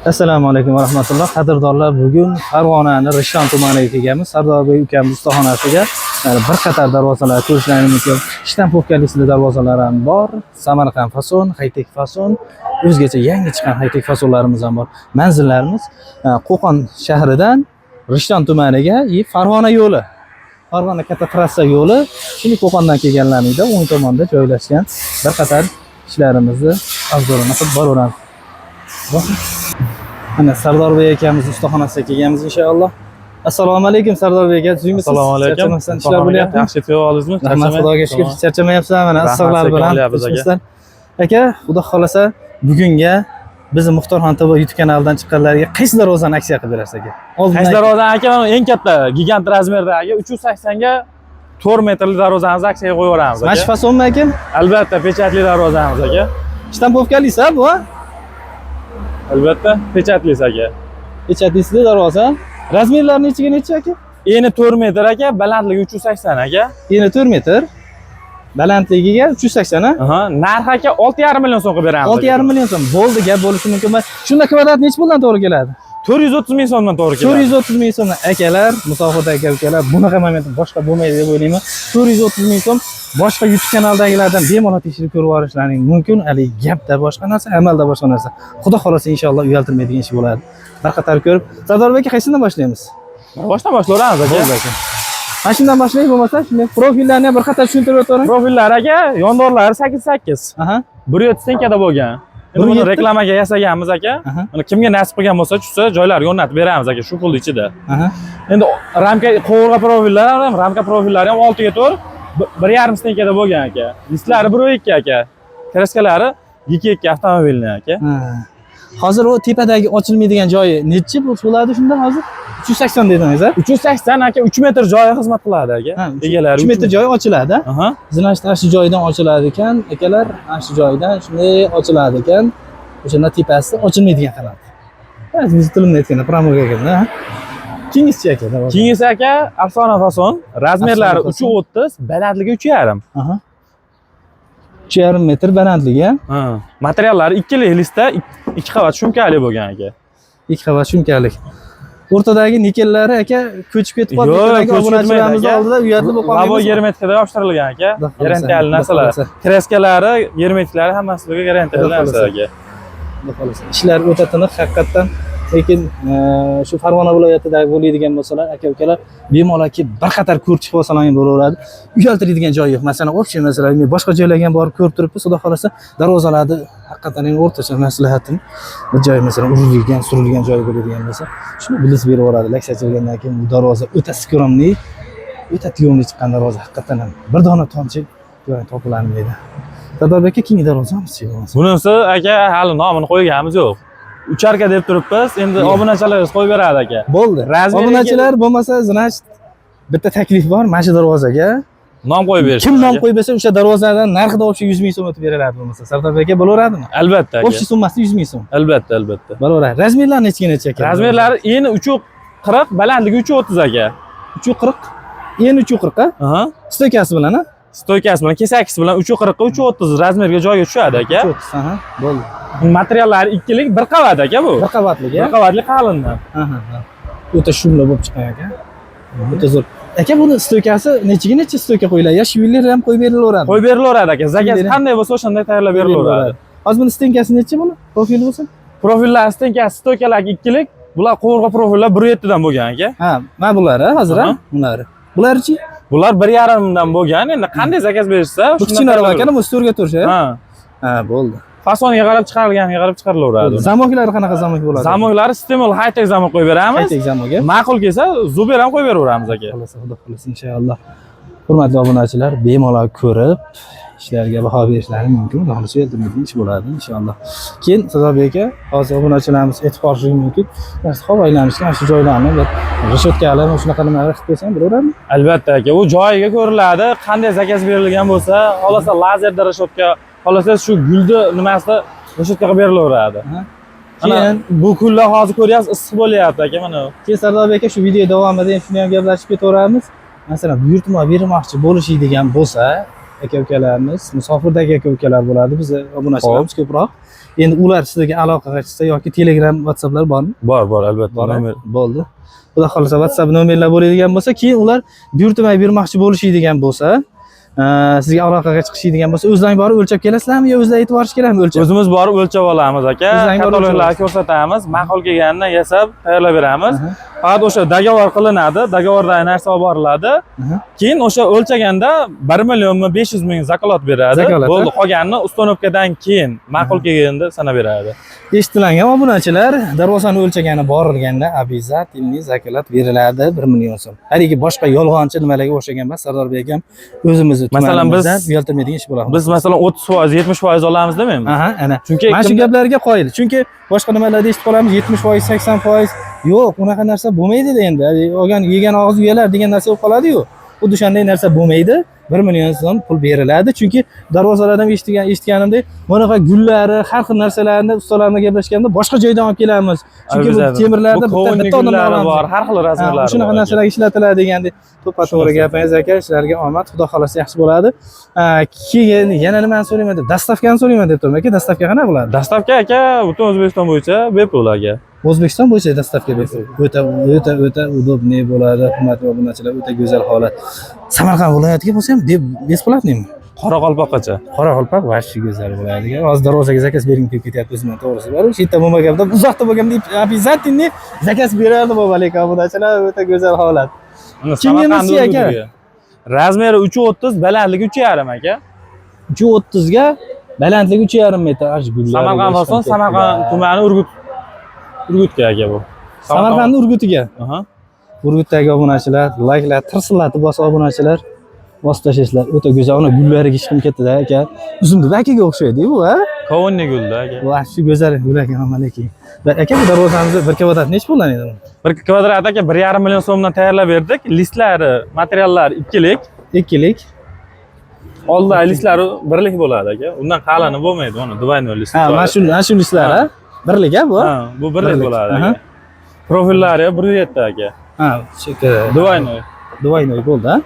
Assalomu alaykum va rahmatulloh. Qadrdonlar, bugun Farg'onani Rishton tumaniga kelganmiz. Sardorbek ukamiz ustaxonasiga. Yani bir qator darvozalar ko'rishlaringiz mumkin. Штамповка li darvozalar ham bor. Samarqand fason, high-tech fason, o'zgacha yangi chiqqan high-tech fasonlarimiz ham bor. Manzillarimiz Qo'qon shahridan Rishton tumaniga и Farg'ona yo'li. Farg'ona katta trassa yo'li. Shuni Qo'qondan kelganlarning o'ng tomonda joylashgan bir qator ishlarimizni обзор ini qilib boraveramiz. Mana Sardorbek akamiz ustaxonasiga kelganmiz inshaalloh. Assalomu alaykum, Sardorbek aka, tuzukmisiz? Assalomu alaykum. Charchamasdan ishlar bo'lyaptimi? Yaxshi yetib oldingizmi? Rahmat, Xudoga shukur. Charchamayapsan, mana Rahmat, issiqlar sekin bilan. olyapmiz, aka. Tinchmisizlar? Aka, Xudo xolasa bugunga bizni Muxtorxon TV YouTube kanalidan chiqqanlarga qaysi darvozani aksiya qilib berasiz, aka? Oldindan Qaysi darvozani, aka? Mana eng katta gigant razmerdagi 380 ga 4 metrli darvozamizni aksiyaga qo'yib yuboramiz, Mana shu aka. fasonmi, aka? Albatta, печать li darvozamiz, aka. Штамповка lisi bu, ha? Albatta, печать lisi, aka. Печать lisi darvoza. Размер lari nechiga necha, aka? Eni 4 metr, aka, balandligi 380, aka. Eni 4 metr. Balandligiga 380, ha? Aha, narxi, aka, 6,5 million so'm qilib beramiz. 6,5 million so'm. Bo'ldi, gap bo'lishi mumkin emas. Shunda kvadrat nechi puldan to'g'ri keladi? 430 ming so'mdan to'g'ri keladi. 430 ming so'mdan, akalar, musofirda aka ukalar, bunaqa moment boshqa bo'lmaydi deb o'ylayman. 430 ming so'm boshqa YouTube kanaldagilardan bemalol tekshirib ko'rib olishlaring mumkin. Haligi gapda boshqa narsa, amalda boshqa narsa. Xudo xolasa, inshaalloh uyaltirmaydigan ish bo'ladi. Bir qator ko'rib, Sardorbek aka, qaysidan boshlaymiz? Boshdan boshlayveramiz, aka. Bo'ldi, aka. Mana shundan boshlaylik bo'lmasa, shunday profillarni ham bir qator tushuntirib o'tavering. Profillar, aka, yondorlari 8 8. 1.7 стенка da bo'lgan. Endi buni 1.7? reklamaga yasaganmiz, aka. Buni kimga nasib qilgan bo'lsa, tushsa, joylariga o'rnatib beramiz, aka, shu pulni ichida. Endi ramka, qovurg'a profillar ham, ramka profillari ham 6 ga 4, 1,5 стенка da bo'lgan, aka. Listlari 1.2, aka. Краска lari 2.2 avtomobilni, aka. Ha. Hozir u tepadagi ochilmaydigan joyi nechi bo'ladi shunda hozir? 380 dedingiz, a? 380, aka, 3 metr joyi xizmat qiladi, aka. Ha, Egalari 3 metr joyi ochiladi. Aha. Значит, ana shu joydan ochiladi ekan, akalar, ana shu joydan shunday ochiladi ekan. O'shanda tepasi ochilmaydigan qiladi. Biz tilimda aytganda промывка ekanda, ha? Keyingisi, aka, darvoza. Keyingisi, aka, afsona fason. Размер lari Afsona fason. 3.30, balandligi 3,5. Aha. 3,5 metr balandligi, ha? Ha. Materiallari ikkilik listda, ikki qavat shumkali bo'lgan, aka. Ikki qavat shumkalik. O'rtadagi nikellari, aka, ko'chib ketib qoldi. Yo'q, Tepadagi ko'chib ketmaydi, obunachilarimizni aka. oldida uyatli bo'lib Labo qolmaymiz. Germetikada yopishtirilgan, aka. Xudo xohlasa, Garantiyali Xudo narsalar. xohlasa. Краска lari, germetiklari hammasiga garantiyali Xudo narsa, xohlasa. Aka. Xudo xohlasa. Ishlar o'ta tiniq haqiqatdan. Lekin shu Farg'ona viloyatida bo'ladigan bo'lsalar, aka ukalar, bemalol kelib bir qator ko'rib chiqib olsalar ham bo'laveradi. Uyaltiradigan joyi yo'q. Masalan, общий masalan, men boshqa joylarga ham borib ko'rib turibmiz. Xudo xohlasa, darvozalarni haqiqatdan endi o'rtacha maslahatim, bir joy, masalan, urilgan, surilgan joyi bo'ladigan bo'lsa, shuni bilis berib yuboradi. Lak sachilgandan keyin bu darvoza o'ta скромный, o'ta tiyomli chiqqan darvoza haqiqatdan ham bir dona tomchi joyi topilanmaydi. Sardorbek aka, keyingi darvozamiz bo'lmasa. Bunisi, aka, hali nomini qo'yganimiz yo'q. Ucharka deb turibmiz. Endi obunachilar qo'yib beradi, aka. Bo'ldi. Размер iga- Obunachilar bo'lmasa, значит, bitta taklif bor mana shu darvozaga. Nom qo'yib berish. Kim nom qo'yib bersa, o'sha darvozadan narxida общий 100 ming so'm o'tib beriladi bo'lmasa. Sardorbek aka, bo'laveradimi? Albatta, aka. Общий summasi 100 ming so'm. Albatta, albatta. Bo'laveradi. Размер lari nechiga necha, aka? Размер lari eni 3.40, balandligi 3.30, aka. 3.40, eni 3.40, ha? Aha. Стойка si bilan, ha? Стойка si bilan, kesakisi bilan 3.40 ga 3.30 размер ga joyga tushadi, aka. 3.30, aha. Bo'ldi. Materiallari ikkilik, bir qavat, aka, bu. Bir qavatlik, Bir ha? qavatli, qalindan. Aha. O'ta shumli bo'lib chiqqan, aka. O'ta zo'r. Aka, buni стойка si nechiga necha стойка qo'yiladi? Yo швеллер ham qo'yib berilaveradi? Qo'yib berilaveradi, aka. Заказ Bering. qanday bo'lsa, o'shanday tayyorlab berilaveradi. Hozir buni стенка si necha buni? Profil bo'lsa? Profillar стенка si, стойка lar ikkilik. Bular qovurg'a profillar 1.7 dan bo'lgan, aka. Ha, mana bular, ha, hozir, ha? Aha. Bunlari. Bularchi? Bular 1,5 dan bo'lgan. Endi qanday заказ berishsa, Bu kichkinaroq ekan, bu to'rtga to'rt, ha? Ha. Ha, bo'ldi. Fasoniga qarab chiqarilganiga qarab chiqarilaveradi. Замок lari qanaqa замок bo'ladi? Замок lari Stimul high-tech замок qo'yib beramiz. High-tech замок, a? Ma'qul kelsa, Zuber ham qo'yib beraveramiz, aka. Xohlasa, Xudo xohlasa, inshaalloh. Hurmatli obunachilar, bemalol ko'rib, ishlarga baho berishlari mumkin. Xudo xohlasa, uyaltirmaydigan ish bo'ladi inshaalloh. Keyin, Sardorbek aka, hozir obunachilarimiz e'tibor qilishi mumkin. Narsa havo aylanishni mana shu joylarni bir решётка li shunaqa nimalar qilib qo'ysam bo'laveradimi? Albatta, aka, u joyiga ko'riladi. Qanday заказ berilgan bo'lsa, xohlasa lazerda решётка, xohlasa shu gulni nimasi решётка qilib berilaveradi. Aha. Mana Keyin bu kunlar hozir ko'ryapsiz, issiq bo'lyapti, aka, mana. Keyin, Sardorbek aka, shu video davomida ham shuni ham gaplashib ketaveramiz. Masalan, buyurtma bermoqchi bo'lishadigan bo'lsa, aka ukalarimiz, musofirdagi aka ukalar bo'ladi, bizni obunachilarimiz ko'proq. Endi ular sizlarga aloqaga chiqsa yoki Telegram, WhatsApplar bormi? Bor, bor, albatta. Bor, Nomer. Bo'ldi. Xudo xohlasa WhatsApp nomerlar bo'ladigan bo'lsa, keyin ular buyurtma bermoqchi bo'lishadigan bo'lsa, sizga aloqaga chiqishadigan bo'lsa, o'zlaring borib o'lchab kelasizlarmi yo o'zlari aytib borish kerakmi o'lchab? O'zimiz borib o'lchab olamiz, aka. O'zlaring borib o'lchab Kataloglarni ko'rsatamiz, ma'qul kelganini yasab tayyorlab beramiz. Faqat o'sha договор qilinadi, договор dagi narsa olib boriladi. Keyin o'sha o'lchaganda 1 millionmi 500 ming закладка beradi. Закладка? Bo'ldi, qolganini установка dan keyin ma'qul kelganda sanab beradi. Eshitilangan obunachilar, darvozani o'lchagani borilganda обязательный закладка beriladi 1 million so'm. Haligi boshqa yolg'onchi nimalarga o'xshagan emas, Sardorbek akam o'zimizni Masalan, tumanimizdan uyaltirmaydigan ish bo'ladi. Biz masalan 30%, 70% olamiz demaymiz. Aha, ana. Chunki Mana shu gaplarga qoyil. Chunki boshqa nimalarda eshitib qolamiz 70%, 80%. Yo'q, unaqa narsa bo'lmaydi endi. Haligi olgan yegan og'iz uyalar degan narsa bo'lib qoladi-yu. Xuddi o'shanday narsa bo'lmaydi. 1 million so'm pul beriladi. Chunki darvozalardan eshitganimdek, bunaqa gullari, har xil narsalarni ustalar bilan gaplashganda boshqa joydan olib kelamiz. Chunki bu temirlarda Bu bitta kovunli bitta odamdan gullari olamiz. bor, har xil Ha, razmerlari shunaqa bor, aka. narsalar ishlatiladi degandek. To'ppa to'g'ri Shu narsa. gapingiz aka, sizlarga omad, xudo xohlasa yaxshi bo'ladi. Ha, keyin yana nimani so'rayman deb, доставка ni so'rayman deb turibman aka, доставка qanaqa bo'ladi? Доставка, aka, butun O'zbekiston bo'yicha bepul, aka. O'zbekiston bo'yicha доставка bepul. O'ta o'ta o'ta удобный bo'ladi, hurmatli obunachilar, o'ta go'zal holat. Samarqand viloyatiga bo'lsa ham бесплатный mi? Qoraqalpoqqacha. Qoraqalpoq вообще go'zal bo'ladi. Hozir darvozaga заказ bergim kelib ketyapti o'zimdan, to'g'risi bor. Shu yerda bo'lmaganimda, uzoqda bo'lganimda обязательно заказ berardim lekin obunachilar, o'ta go'zal holat. Uni Kimga Samarqand nasiya, aka? Urgutiga. Размер i 3.30, balandligi 3.5, aka. 3.30 ga balandligi 3.5 metr. Ash gullar. Samarqand fason, Samarqand tumani Urgut. Urgutga, aka, bu. Samarqand Urgutiga. Aha. Urgutdagi obunachilar, layklar tirsillatib bosib obunachilar bosib tashlaysizlar. O'ta go'zal, uni gullariga ishqim ketdi-da aka. Uzumni bakiga o'xshaydi bu, ha? Kovunli gulda, aka. Va shu go'zal gul ekan, lekin. Aka, bu darvozamizni bir kvadrat nechi puldan edi? Bir kvadrat, aka, 1,5 million so'mdan tayyorlab berdik. Listlari, materiallar ikkilik. Ikkilik. Oldidagi listlari birlik bo'ladi, aka. Undan qalini bo'lmaydi, uni двойной list. Ha, mana shu listlar, ha? Birlik, ha, bu? Ha, bu birlik Birlik. bo'ladi, Aha. aka. Profillari 1.7, aka. Ha, chekka. Двойной. Двойной bo'ldi, ha?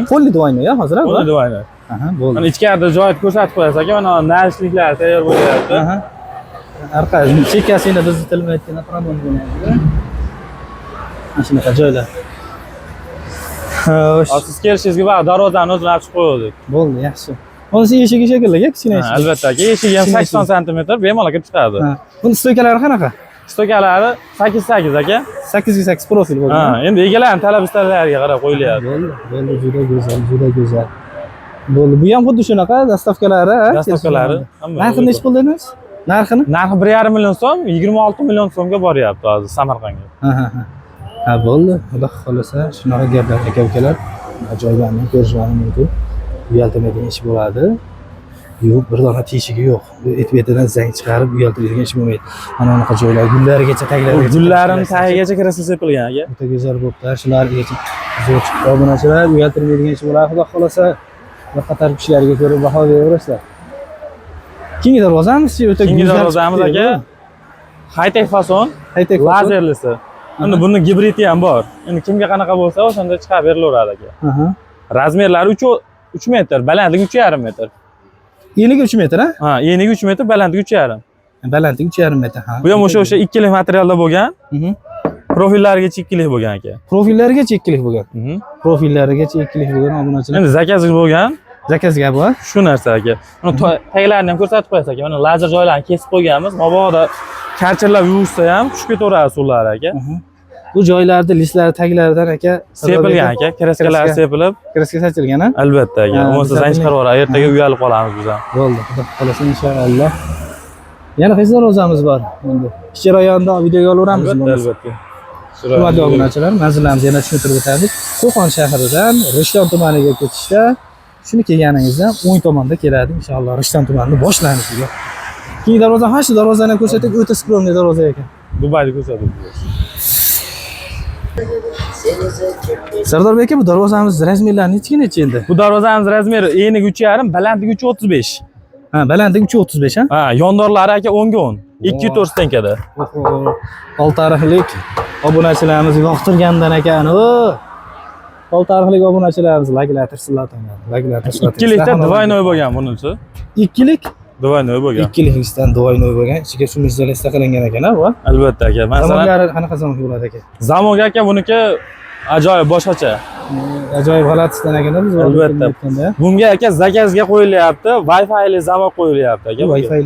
Полный двойной, ha, hozir, ha, bu? Buni двойной. Aha, bo'ldi. Mana ichkarida joyni ko'rsatib qo'yasiz, aka. Mana наличник lar tayyor bo'lyapti. Aha. Arqa chekkasi endi bizni tilni aytganda пробой bo'ladi. Mana shunaqa joylar. Xo'sh, Hozir siz kelishingizga baq darvozani o'zini ochib qo'ydik. Bo'ldi, yaxshi. Bunisi eshigi shekilli, kichkina Ha, eshik. Albatta, aka, eshigi ham Kichkina 80 santimetr bemalol kirib chiqadi. Ha. Buni стойка lari qanaqa? Стойка lari 8 8, aka. 8 ga 8 profil bo'ldi. Ha, endi egalarning talab istaklariga qarab qo'yilyapti. Bo'ldi, bo'ldi, juda go'zal, juda go'zal. Bo'ldi. Bu ham xuddi shunaqa доставка lari, ha? Доставка lari hamma. Narxi nechi pul dedingiz? Narxini? Narxi 1,5 million so'm, 26 million so'mga boryapti hozir Samarqandga. Ha. Ha, bo'ldi. Xudo xohlasa shunaqa gaplar, aka ukalar, joylarni ko'rishlari mumkin. Uyaltirmaydigan ish bo'ladi. Yo'q, bir dona teshigi yo'q. Bu et betidan zang chiqarib uyaltiradigan ish bo'lmaydi. Mana bunaqa joylar, gullarigacha, taglarigacha. Gullarini tagigacha краска sepilgan, aka. O'ta go'zal bo'libdi. Shulargacha zo'r chiqdi. Obunachilar, uyaltirmaydigan ish bo'ladi, xudo xohlasa. Bir qator kishilarga ko'rib baho beraverasizlar. Keyingi darvozamiz o'ta Keyingi go'zal darvozamiz, chiqdi, aka. High-tech fason, High-tech fason. Lazerlisi. Endi buni gibridi ham bor. Endi kimga qanaqa bo'lsa, o'shanda chiqarib berilaveradi, aka. Размер lari 3 3 metr, balandligi 3,5 metr. Enigi 3 metr, ha? Ha, enigi 3 metr, balandligi 3,5. Balandligi 3,5 metr, ha. Bu ham o'sha ikkilik materialda bo'lgan. Profillarigacha ikkilik bo'lgan, aka. Profillarigacha ikkilik bo'lgan. Profillarigacha ikkilik bo'lgan, obunachilar. Endi заказ bo'lgan Заказ ga bu, ha? Shu narsa, aka. Uni taglarini ham ko'rsatib qo'yasiz, aka. Mana lazer joylarini kesib qo'yganmiz. Mabodo karchirlab yuvishsa ham tushib ketaveradi suvlari, aka. Bu joylarda listlari taglaridan, aka, Sepilgan, aka, краска lar Краска. Sepilib, Краска sachilgan, ha? Albatta, aka. Ha, Bo'lmasa bizlar zang chiqarib yuboradi. Ertaga uyalib qolamiz biz ham. Bo'ldi, xudo xohlasa inshaalloh. Yana qaysi darvozamiz bor endi? Kichik rayonda videoga olaveramiz. Albatta, Bo'lmasa. albatta. Hurmatli obunachilar, manzillarimizni yana tushuntirib o'tamiz. Qo'qon shahridan Rishton tumaniga ketishda shuni kelganingizda o'ng tomonda keladi inshaalloh, Rishton tumanini boshlanishiga. Keyingi darvoza, ha, shu darvozani ham ko'rsatdik, o'ta скромный darvoza ekan. Dubayda ko'rsatib. Sardorbek aka, bu darvozamiz размер lari nechiga nechi endi? Bu darvozamiz размер i enigi 3,5, balandligi 3,35. Ha, balandligi 3.35, ha? Ha, yondorlari, aka, 10 ga 10. 2.4 стенка da. Oho, oltiariqlik obunachilarimiz yoqtirgandan ekan. O! Oltarixlik obunachilarimiz layklar tirsillatanglar. Layklar tirsillatanglar. Ikkilikda двойной bo'lgan bunisi. Ikkilik? Двойной bo'lgan. Ikkilikdan двойной bo'lgan. Ichiga шумоизоляция qilingan ekan, ha bu? Albatta aka. Masalan, Zamonlari qanaqa zamon bo'ladi aka? Zamok aka buniki ajoyib boshqacha. Ajoyib g'alati ekan biz Albatta. aytganda. Bunga aka заказ ga qo'yilyapti, Wi-Fi'li zamok qo'yilyapti aka. Bu Wi-Fi.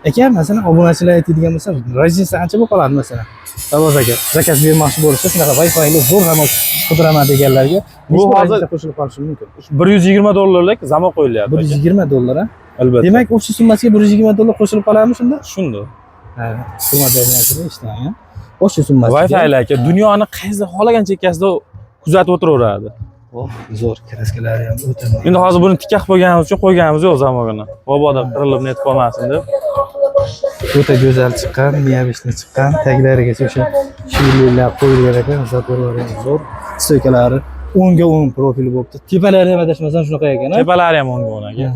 Aka, masalan, obunachilar aytadigan bo'lsa, разница qancha bo'lib qoladi masalan? Darvoz aka, заказ bermoqchi bo'lsa, shunaqa Wi-Fi'li zo'r zamok qidiraman deganlarga Bu bu hozir- hozir qo'shilib qolishi mumkin. 120 dollarlik zamok qo'yilyapti. aka. 120 dollar, ha? Albatta. Demak, общий summasiga 120 dollar qo'shilib qoladimi shunda? Shunda. Ha, hurmatli obunachilar, eshitang, ha? Общий summasiga. Wi-Fi'li aka dunyoni qaysi xohlagan chekkasida kuzatib o'tiraveradi. Oh, zo'r, краска lari ham o'ta. Endi hozir buni tikka qilib qo'yganimiz uchun qo'yganimiz yo'q zamogini. Mabodo qirilib netib qolmasin deb. O'ta go'zal chiqqan, необычный chiqqan, taglarigacha o'sha shiylilar qo'yilgan ekan, затвор lari ham zo'r, стойка lari 10 ga 10 profili bo'libdi. Tepalari ham adashmasam shunaqa ekan, ha? Tepalari ham o'nga o'n aka.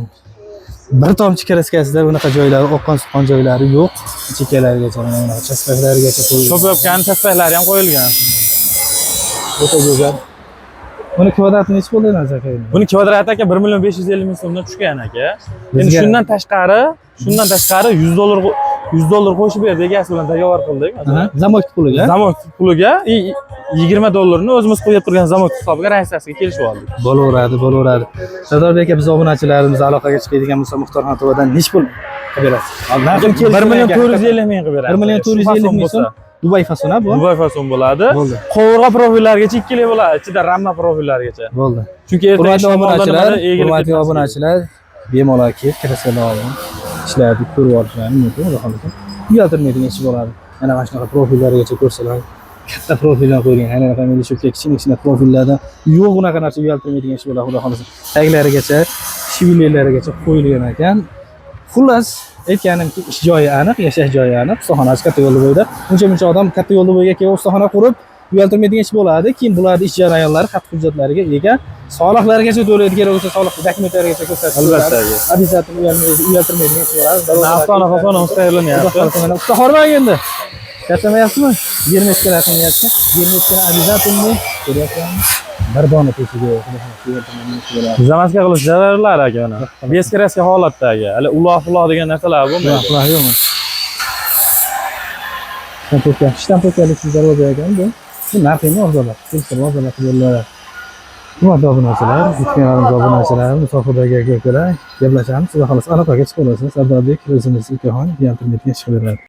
Bir tomchi краска sida bunaqa joylari, oqqon suqqon joylari yo'q. Chekkalarigacha mana bunaqa chaspaklarigacha qo'yilgan. Cho'pyapkani chaspaklari ham qo'yilgan. O'ta go'zal. Buni kvadrati nechi bo'ldi endi aka? Buni kvadrati aka 1 million 550 ming so'mdan tushgan aka. Endi shundan tashqari 100 dollar 100 dollar qo'shib berdi, egasi bilan договор qildik. Aha, zamok puliga. Zamok puliga и 20 dollarni o'zimiz qo'yib turgan zamok hisobiga разница siga kelishib oldik. Bo'laveradi, bo'laveradi. Sardorbek aka, biz obunachilarimiz aloqaga chiqadigan bo'lsa, Muxtor Xonto'vadan nechi pul qilib berasiz? Narxini 1 million kelishib 450 ming qilib beramiz. 1 million 450 ming so'm. Dubay fason, ha bu? Dubay fason bo'ladi. Bo'ldi. Qovurg'a profillarigacha ikkilik bo'ladi, ichida ramma profillarigacha. Bo'ldi. Chunki ertaga Hurmatli shamolda obunachilar, nimada egilib hurmatli ketmasligi. obunachilar, bemalol kelib краска lar olib, ishlarni ko'rib olishlari mumkin, xudo xohlasa. Uyaltirmaydigan ish bo'ladi. Mana mana shunaqa profillargacha ko'rsalar, katta profillar qo'yilgan. Ana anaqa Milishevga kichkina kichkina profillardan yo'q unaqa narsa, uyaltirmaydigan ish bo'ladi, xudo xohlasa. Taglarigacha, shivilelarigacha qo'yilgan ekan. Xullas, aytganimki, ish joyi aniq, yashash joyi aniq. Ustaxonasi katta yo'lni bo'yida. Uncha muncha odam katta yo'lni bo'yiga kelib ustaxona qurib, uyaltirmaydigan ish bo'ladi. Keyin bularni ish jarayonlari xat hujjatlariga ega, soliqlargacha to'laydi, kerak bo'lsa soliq dokumentlarigacha ko'rsatib Albatta. Обязательно uyaltirmaydigan ish bo'ladi. Afsona fason Xudo tayyorlanyapti. xohlasa, mana usta hormang endi. Charchamayapsizmi? 22 qilyapti. 22 обязательно ko'ryapsanmi? Bir dona peshiga xudo xohlasa uyaltirmaydigan ish bo'ladi. Замазка qilish jarayonlari aka mana. Без краска holatda aka. Hali uloq fuloq degan narsalar bo'lmaydi. Uloq yo'qmi? Штамповка, штамповка li darvoza ekan bu. Bu narxi ham arzonlar. Kelishtirib arzonlatib beriladi. Hurmatli obunachilar, yutganlarimiz obunachilar, musofirdagi aka ukalar, gaplashamiz. Xudo xohlasa aloqaga chiqib olasiz. Sardorbek o'zimiz ukaxon, uyaltirmaydigan ish qilib beradi.